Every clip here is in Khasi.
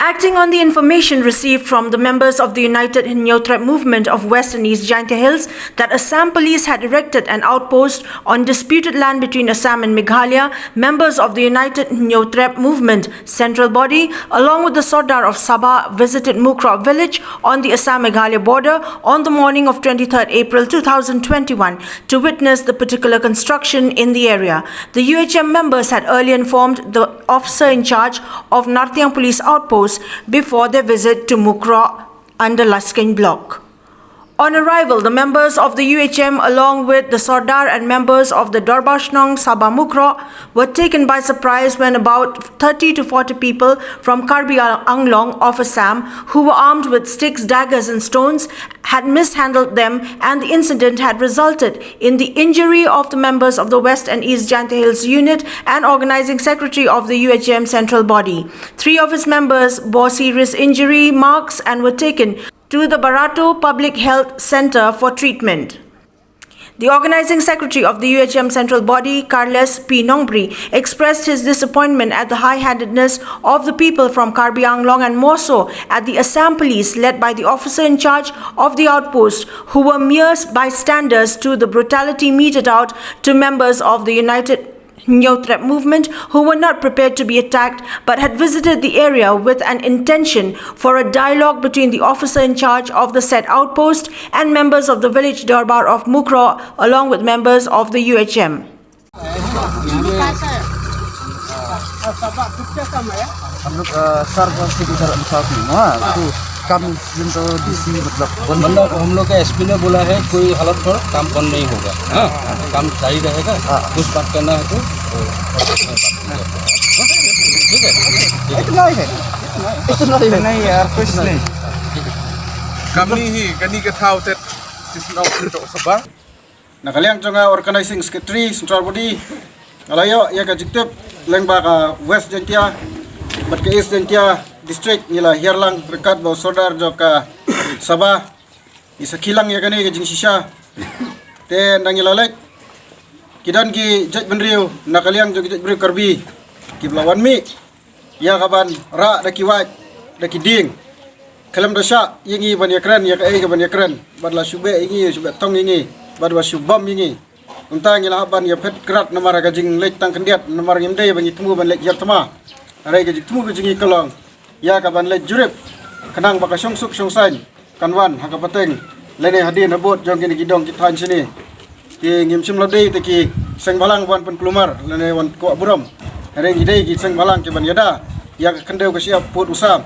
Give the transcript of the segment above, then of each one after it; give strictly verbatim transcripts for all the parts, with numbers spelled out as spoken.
Acting on the information received from the members of the United Hynñiewtrep Movement of West and East Jaintia Hills that Assam police had erected an outpost on disputed land between Assam and Meghalaya, members of the United Hynñiewtrep Movement Central Body, along with the Sordar of Sabha, visited Mukrok village on the Assam-Meghalaya border on the morning of twenty-third April two thousand twenty-one to witness the particular construction in the area. The U H M members had earlier informed the officer in charge of Nartiang Police Outpost before their visit to Mukrok under Laskein Block. On arrival, the members of the U H M, along with the Sordar and members of the Dorbar Shnong Sabha Mukrok, were taken by surprise when about thirty to forty people from Karbi Anglong of Assam, who were armed with sticks, daggers, and stones, had mishandled them, and the incident had resulted in the injury of the members of the West and East Jaintia Hills Unit and organizing secretary of the U H M Central Body. Three of its members bore serious injury marks and were taken to the Barato Public Health Center for treatment. The organizing secretary of the U H M Central Body, Carles P. Nongbri, expressed his disappointment at the high-handedness of the people from Karbi Anglong and more so at the Assam police led by the officer in charge of the outpost, who were mere bystanders to the brutality meted out to members of the United Hynñiewtrep movement who were not prepared to be attacked but had visited the area with an intention for a dialogue between the officer in charge of the said outpost and members of the village Dorbar of Mukrok along with members of the U H M. हम लोग, अ, सर को सीधे इधर उनका भी, हाँ, तो काम जिन तो डीसी, मतलब, मतलब, हम लोग का एसपी ने बोला है, कोई हालत पर काम बंद नहीं होगा। हाँ, काम जारी रहेगा। हाँ। कुछ बात करना है तो, ठीक है, ठीक है। इतना ही है, इतना ही है। नहीं यार, कुछ नहीं। Kane hi, kane ka thaw te, tis na u to sa ba. Na ka liang jong nga organizing secretary central body, nga la ïoh ïa ka jingtip lyngba ka West Jaintia bad ka East Jaintia district, ngi la hiar lang ryngkat bad u sordar jong ka Sabha, ngi sakhi lang ïa kane ka jingshisha. Te nang ngi la leit, ki don ki jaitbynriew na ka liang jong ki jaitbynriew Karbi kiba la wan mih ïa kaban rah da ki wait da ki dieng. Khlem da shah ïa ngi ban ïakren ïa kaei kaban ïakren, bad la shu beh ïa ngi, shu beh thong ïa ngi, bad la shu bom ïa ngi. Kumta ngi la hap ban ïaphet krad namar ka jingleit tang khyndiat, namar ngim dei ba ngi thmu ban leit hiar thma. Hynrei ka jingthmu ka jong ngi ka long ïa kaban leit jurip, khnang ba ka shongsuk shongsaiñ kan wan ha ka pateng lane hadien habud jong kine ki dong ki thaiñ shane. Te ngim shym la dei te ki seng bhalang wan pynkulmar lane wan kwah burom. Hynrei ngi dei ki seng bhalang kiban ïada ïa ka khyndew ka shyiap pud u sam.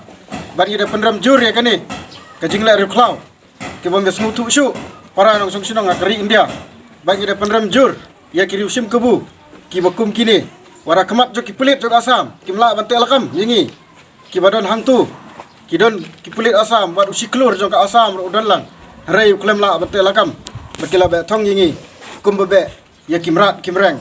Bad ngi da pynrem jur ïa kane ka jingleh riewkhlaw kiba ym sngewthuh shuh para nongshong shnong ha ka ri India. Bad ngi da pynrem jur ïa ki riew shim kabu kiba kum kine, wat ha khmat jong ki pulit jong Assam kim lah ban teh lakam ïa ngi. Kiba don hangto ki don ki pulit Assam, bad u shikhlur jong ka Assam ruh u don lang. Hynrei u khlem lah ban teh lakam bad ki la beh thong ïa ngi kumba beh ïa ki mrad ki mreng.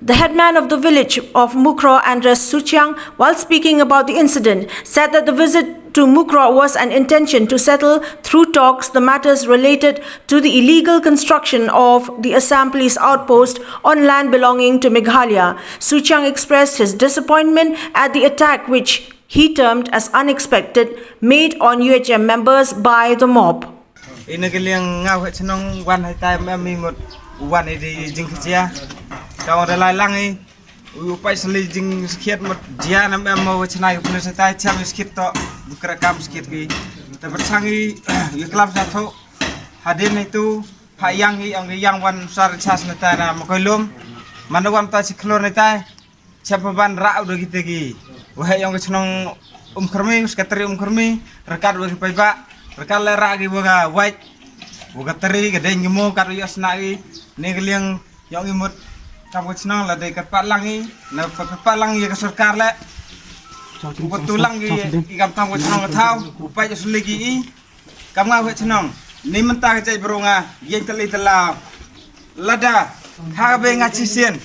The headman of the village of Mukrok, Andres Suchiang, while speaking about the incident, said that the visit to Mukrok was an intention to settle through talks the matters related to the illegal construction of the Assam police outpost on land belonging to Meghalaya. Suchiang expressed his disappointment at the attack, which he termed as unexpected, made on U H M members by the mob. Ina ka liang nga u heh chnong wan hai tai em em i mut wan i di jingkhia. Ka ong da lai lang i u pai sli jingskhiat mut jia nam em mo chna u pynlei sai tai cham i skhiat to bukra kam skhiat ki. Ta pat sang i i klam sa tho hadien itu pha yang i ong i yang wan sar chas na ta na mo koi lum. Mana wan ta si khlor na tai. Chap ban rah u da kita ki. Wahai ïong ka chnong Umkhrami, sekretari Umkhrami, rekat wa ki paibah, rekat le rah ki wa ka wait, wa ka tari, ka deng ki mo, kat wa ïoh sna ki, ne ka liang ïong i mut, kam ka chnong la dei kat pat lang i, na pat pat lang i ka sorkar le. U pat tu lang ki, i kam tam ka chnong ka thaw, u pat ïoh suli ki i, kam nga wa chnong, ni mynta ka jait bro nga, ïeng tali tala, lada, kha ka be nga chi sien.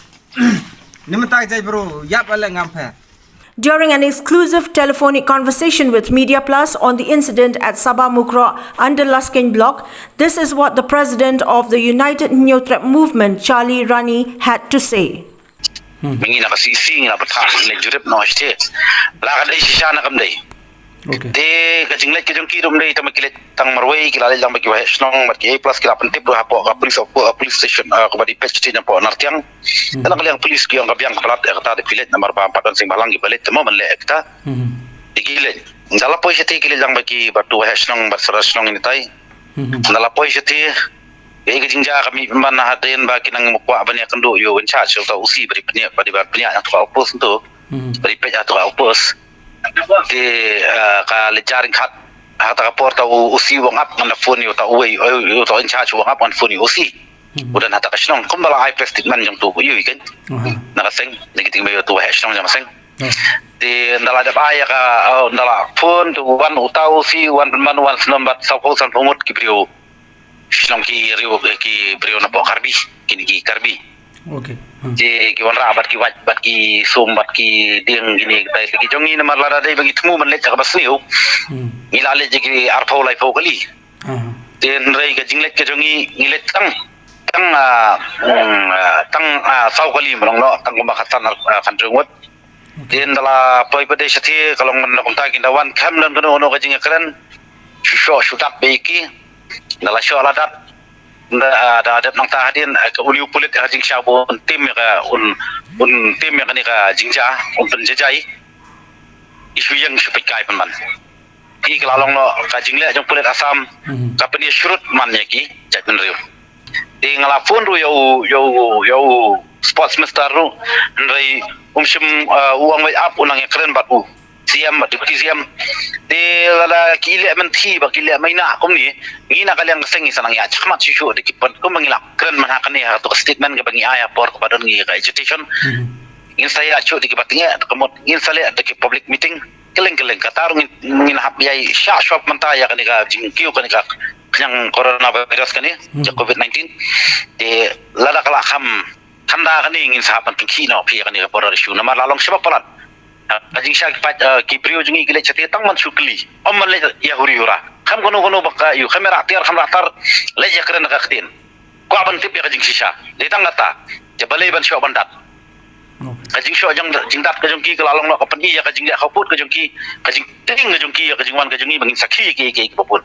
Ni mynta jai bro, yap ale ngam pher. During an exclusive telephonic conversation with Media Plus on the incident at Sabha Mukrok under Laskein Block, this is what the president of the United Hynñiewtrep Movement, Charlie Rani, had to say. Ngi na ka C C ngi na patha ne jurip no este. La ka dei shisha na kam dei. Okay. Te ka jingleit ka jong ki ruh ym dei tang ba ki leit tang marwei, ki la leit lang bad ki waheh shnong bad ki A plus, ki la pyntip ruh hapoh ka police, hapoh ka police station, ah, kaba dei peit station hapoh Nartiang. Mhm. Te na ka liang police ki ong ka biang ka palat ïa kata, da phi leit namar ba ym pat don seng bhalang kiba leit te mo ban leh ïa kata. Mhm. Te ki leit. Ynda la poi shatei ki leit lang bad ki, bad uto u waheh shnong bad sordar shnong ïa kata. Mhm. Ynda la poi shatei, ïa ka jingjia ka mih pynban hadien ba ki nang kwah ban ïakynduh ïa u in charge, uta u O C ba dei pynïaid, ba dei ban pynïaid ïa uto u post tu. Mhm. Ba dei peit ïa uto u post. Te, eh, ka leit jia ryngkat ha kata ka por, uta u O C u ong ap ngan phone ïa uta uwei, eh, uta u in charge u ong ap ngan phone ïa u O C. Mhm. U don ha kata ka shnong, kumba la ai press statement jong uto u ïa u kan. Aha. Na ka seng, na ki ting ba ïa uto u waheh shnong jong ka seng. Oh. Te ynda la dep ai ïa ka, oh, ynda la phone te u wan uta u O C, u wan pynban, u wan sngewbha bad saw phew san phew ngut ki briew shnong, ki riew, ki briew napoh Karbi, kine ki Karbi. Okay. Hmm. Te ki wanrah bad ki wait bad ki sum bad ki dieng kine kita ki jong ngi, namar lada dei ba ngi thmu ban leit ha kaba sniew. Hmm. Ngi la leit ïa ki arphew laiphew kali. Aha. Te hynrei ka jingleit ka jong ngi, ngi leit tang, tang, ah, mm, ah, tang, ah, saw kali, ma long noh, tang kumba khatsan, ah, khathynriew ngut. Te ynda la poi pat de shatei ka long mynta kumta, ki da wan khlem don kano kano ka jingïakren. Shu shoh shu dat bad ki. Ynda la shoh la dat, ynda, ah, da dep nangta hadien, ah, ka, une u pulit ha ka jingshisha ba un tim ïa ka, un, un tim ïa kane ka jingjia, un pynjaijai. Ki shu ïeng shu peitkai pynban. Te ka la long noh ka jingleh jong pulit Assam, mhm, ka pynïasyrut man ïa ki jaitbynriew. Te nga la phone ruh ïa u, ïa u, ïa u sports minister ruh, hynrei um shym, uh, u ong wei ap, u nang ïakren bad u C M bad Deputy C M. Te lada ki leh mynthi bad ki leh maina kumne, ngi na ka liang ka seng ngi sa nang ïaid shakhmat shuh shuh da ki pyn, kumba ngi la kren mynta ha kane ha kato ka statement kaba ngi ai ha por kaba don ngi ka agitation. Mhm. Ngin sa ïaid shuh da kiba tyngeh, da ka mut ngin sa leh da ki public meeting. Kylleng kylleng, kata ruh ngin, ngin hap ïai shah shop mynta ïa kane ka jingkiew kane ka khñiang coronavirus kane, hmm, ka covid nineteen. Te lada ka la kham than da kane ngin sa hap ban pynkiew noh phi ïa kane ka border issue namar la long shabar palat. Ka jingshisha ki paid, eh, ki briew jong ngi ki leit shatei tang ban shu kylli, ym ban leit ïa huri hura. Kham kano kano ba ka ïoh, kham ïa rah tiar kham rah tar, leit ïakren da ka ktien. Kwah ban tip ïa ka jingshisha. Dei tang kata. Te balei ban shoh ban dat. Okay. Ka jingshoh jong, jingdat ka jong ki ka la long noh ka pyni ïa ka jingleh khawpud ka jong ki, ka jingtieng ka jong ki ïa ka jingwan ka jong ngi ba ngin sakhi ïa ki, ïa ki, ïa kiba bun.